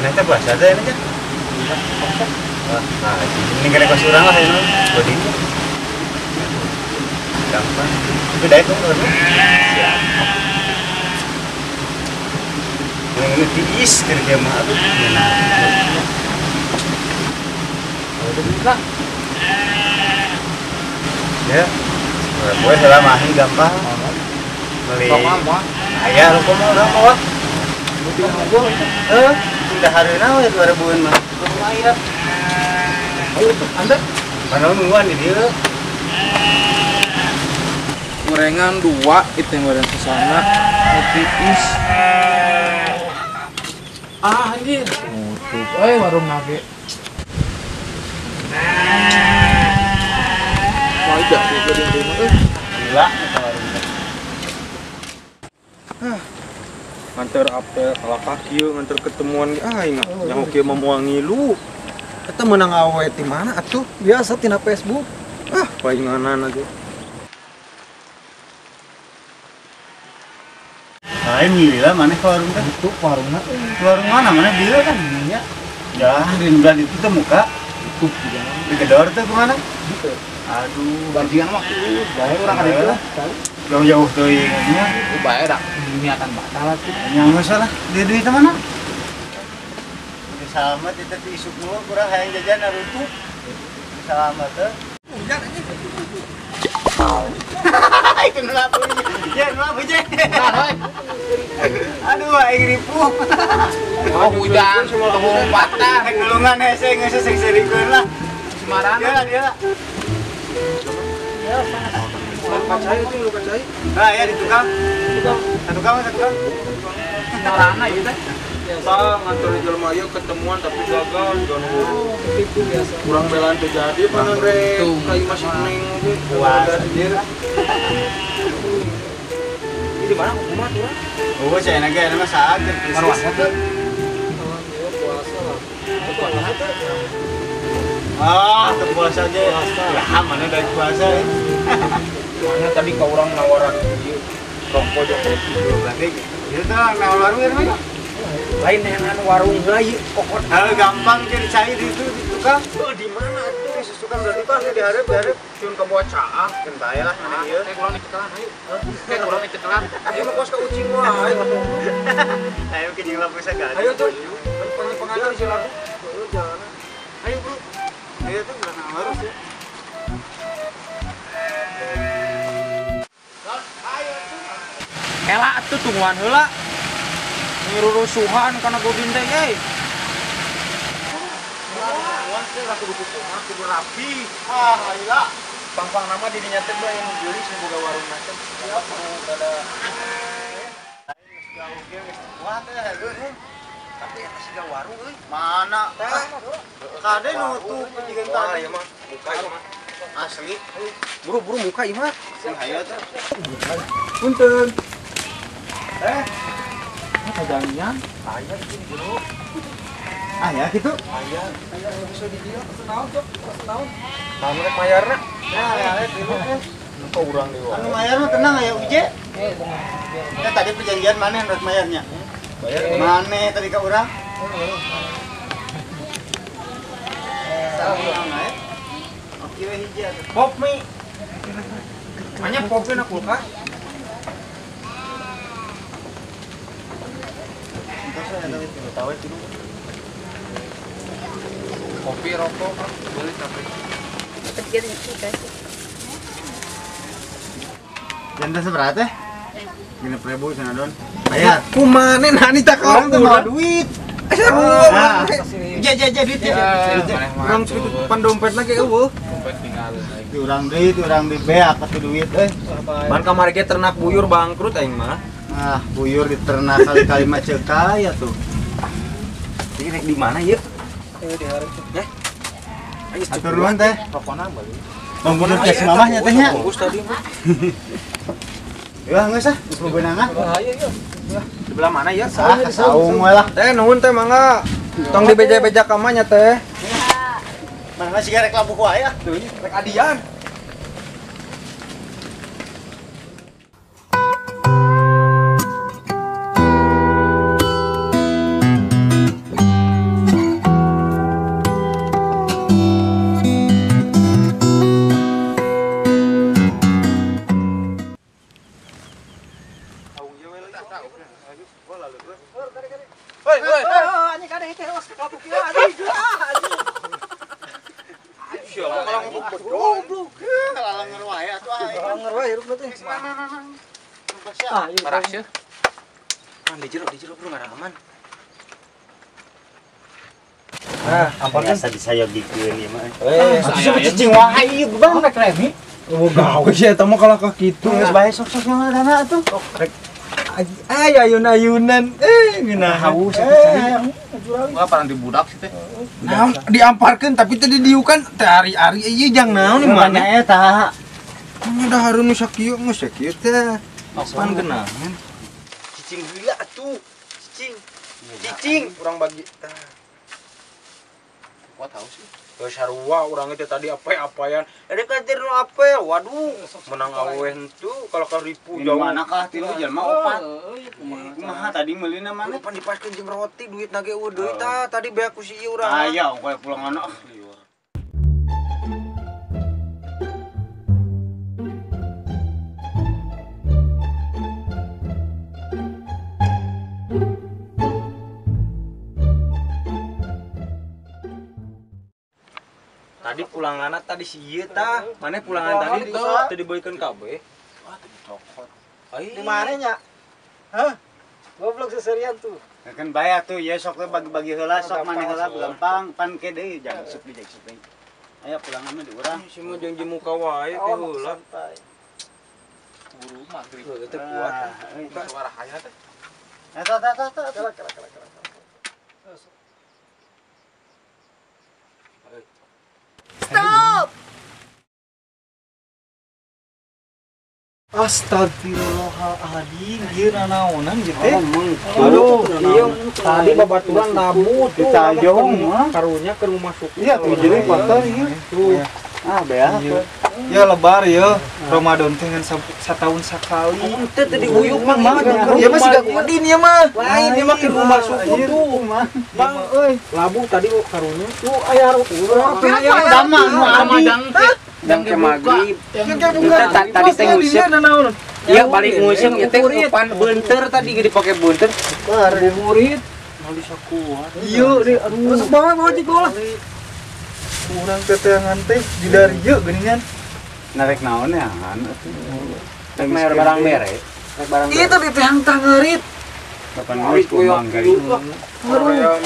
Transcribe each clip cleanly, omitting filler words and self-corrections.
Mana teh puasa teh ini teh? Wah, ini kena kos urang lah ini. Godin. Gampang. Itu daek dong kalau. Siap. Ini tiis kerja mah atuh. Nah. Oh, itu lah. Ya. Boleh salah mahi gampang. Beli. Aya rokok mah urang mah. Heeh, pindah hareuna we 2000-an mah. Lumayan. Ayo tuh, anda. Mana nungguan di dieu. Gorengan 2, itu yang goreng sesana. Tiis. Ah, anjir. Nutup. Warung nage. Wah, iya, di rumah euy. Gila eta warung teh. Hah. Nganter apel kalah kaki nganter ketemuan ge aing nyaho kieu mah moal ngilu. Eta meunang awe ti mana atuh? Biasa tina Facebook. Ah, painganan aja. Lain gila maneh ka warung teh? Itu warungna. Warung mana maneh dieu kan nya. Ya, di belah itu teh muka. Itu di gedor teh kumaha? Gitu. Aduh, bajingan mah bae urang ka ditu lah. Jauh-jauh teuing nya. Bae da niatan batal atuh. Nya geus lah, di duit mana? Salamet itu ti isuk mulu kurang hayang jajan narutup. Salamet teh. Hujan anjing. Itu nu lapu. Ya nu lapu je. Aduh aing ripuh. Oh hujan lompatan. Ngelungan hese geus sing-sirikeun lah. Semarang. Dia dia. Luka cai itu luka cai. Nah, ya di tukang. Tukang. Satu tukang. Semarang ieu teh. Biasa nganter jelema ieu ketemuan tapi gagal jono. Itu biasa. Kurang belaan teu jadi panon rek ka imah si Neng oge. Puas anjir. Ini di mana kumaha tuh? Oh, saya naga mah saat Puasa teh. Puasa lah. Puasa teh. Ah, teu puasa aja. Ya, mana dari puasa. Mana tadi ka urang nawaran ieu rokok jeung kopi. Berarti ieu teh nawar warung ieu mah. Lain neangan warung heula ieu kokot. Hal gampang cari cai di itu di tukang. Oh, di mana atuh? Susukan berarti Pak di hareup di hareup. Cun ka bawa caah. Keun bae lah mana ieu. Teh kurang dicekalan ayo. Teh kurang dicekalan. Ayo mah kos ka ucing wae. Ayo ke jeung lapu sagala. Ayo tuh. Pengen si lagu. Jalan. Ayo, Bro. Ayo tuh udah warung sih. Ela atuh tungguan heula. Ngirurusuhan kana godin teh euy. Wah, teh lah kudu kumaha kudu rapi. Ah, lila. Pang-pang nama di dinya teh bae nu beulis nu boga warung teh. Siap, ada. Wah, teh heuh. Tapi eta siga warung euy. Mana? Teh. Kade nutup jiga tadi. Wah, ieu mah muka ieu mah. Asli. Buru-buru muka ieu mah. Sing hayo teh. Punten. Kajangan aya di sini bro. Aya gitu? Aya. Aya bisa di dieu naon cok? Naon? Naon rek mayarna? Nah, ya tilu kan. Kok urang deui wae. Anu mayar mah tenang aya uje. Eh tadi perjanjian mana yang rek mayarnya? Bayar. Mana tadi ka urang? Oke we hiji atuh. Pop mie. Hanya pop na kulkas. Kopi, rokok, boleh tapi. Jantan seberapa teh? 6.000 cenah don. Bayar. Kumane nani tak Orang teh mawa duit. Nah, Ja ja ja duit ya. Urang segitu pan dompetna ge eueuh. Dompet tinggal. Urang deui, urang deui beak atuh duit euy. Ban kamari ge ternak buyur bangkrut aing mah. Ah, buyur diternak kali-kali mah ceuk kaya tuh. Ini rek di mana ieu? Di hareup. Heh. Ayo Atur nuhun teh. Rokona balik. Bungkus teh si mamahnya teh nya. Bungkus tadi mah. Ya geus ah, geus bebenangan. Bahaya ieu. Di belah mana ya? Ah, saung we lah. Teh nuhun teh mangga. Tong dibeja-beja ka mah nya teh. Mana siga rek labuh wae ah. Teuing rek adian. Hoi, hoi. Anjing ada itu awas kapuk ieu anjing. Kalau ngomong goblok. Kalalenger wae atuh aing. Kalalenger wae hirup teh. Ah, ieu parah sih. Pan di jero bro ngaraman. Ah, ampun kan disayogikeun ieu mah. Eh, asup cicing wae ieu bang rek remi. Oh, gawe sih eta mah kalah ka kitu. Geus bae sok-sok yang dana atuh. Rek ay ayun-ayunan eh ngeunah haus atuh. Wah, parang di budak sih teh. Nah, diamparkeun tapi teh didiukan teh ari-ari ieu jang naon di mana eta. Nya da hareun nu sakieu geus sakieu teh. Pan geunahan. Cicing heula atuh. Cicing. Cicing urang bagi tah. Kuat haus sih. Geus sarua urang teh tadi ape-apayan. Ada katir nu ape? Waduh, menang awe henteu kalau ka ripu jauh. Mana kah tilu jelema opat. Kumaha tadi meulina mana? Pan dipaskeun jeung roti duit nage eueuh deui tah. Tadi beak ku si ieu urang. Aya koe pulangan ah lieur. Tadi pulanganna tadi si ieu tah. Maneh pulangan tadi teu dibeulikeun kabeh. Wah, teu dicokot. Di mana nya? Hah? Goblok seserian tuh. Kan bae atuh ieu sok teh bagi-bagi heula sok maneh heula gampang pan ke deui jangan sup di sup deui. Aya pulangan mah di urang. Si mah janji muka wae teh heula. Buru magrib. Heuh teh kuat. Suara hayana teh. Eta eta eta. Kala kala kala. Stop! Astagfirullahaladzim, ieu nanaonan ieu teh. Aduh, ieu tadi babaturan labu tuh. Ditajong mah. Karunya ke rumah suku. Iya tuh jadi kotor ieu. Tuh. Ah, beah. Ya lebar ya, Ramadan teh ngan satahun sakali. Teu teu diuyuk mah Ya mah siga kuadin ya mah. Lain ieu mah ke rumah suku tuh. Bang euy, labu tadi karunya tuh aya Dama nu adi. Dang ke magrib. Tadi teh nguseup. Iya balik nguseup ieu teh pan beunteur tadi ge dipake beunteur. Murid. Meuli sakuat. Iya, aduh. Masuk banget mau lah. Kurang teteangan teh di dari ieu geuningan. Narek naon ya kan atuh. Rek mayar barang mere. Rek barang. Itu di teang tangerit. Kapan geus kumang kali.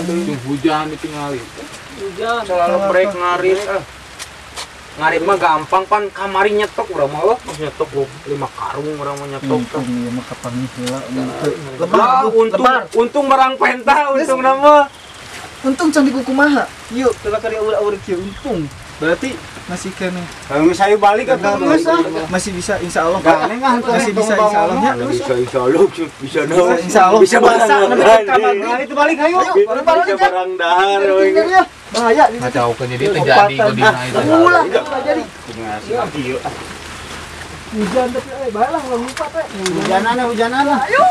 Jeung hujan ditingali. Hujan. Selalu break ngarit. Ngarit mah gampang pan kamari nyetok urang mah loh. Nyetok 5 karung urang mah nyetok. Ieu mah kapanggih heula. Lebar, untung barang penta untung nama. Untung can dikukumaha. Yuk, telah kali aur-aur kieu untung. Berarti masih kene. Kalau misalnya balik atau geus ah. Masih bisa insyaallah. Masih bisa insyaallah nya. Bisa insyaallah bisa insyaallah. Bisa barang. Itu balik ayo. Bisa barang dahar. Bahaya. Ngacaukeun jadi teh jadi godina itu. Ulah, jadi. Ieu. Hujan tapi bae lah ulah lupa teh. Hujanan hujanan. Ayo.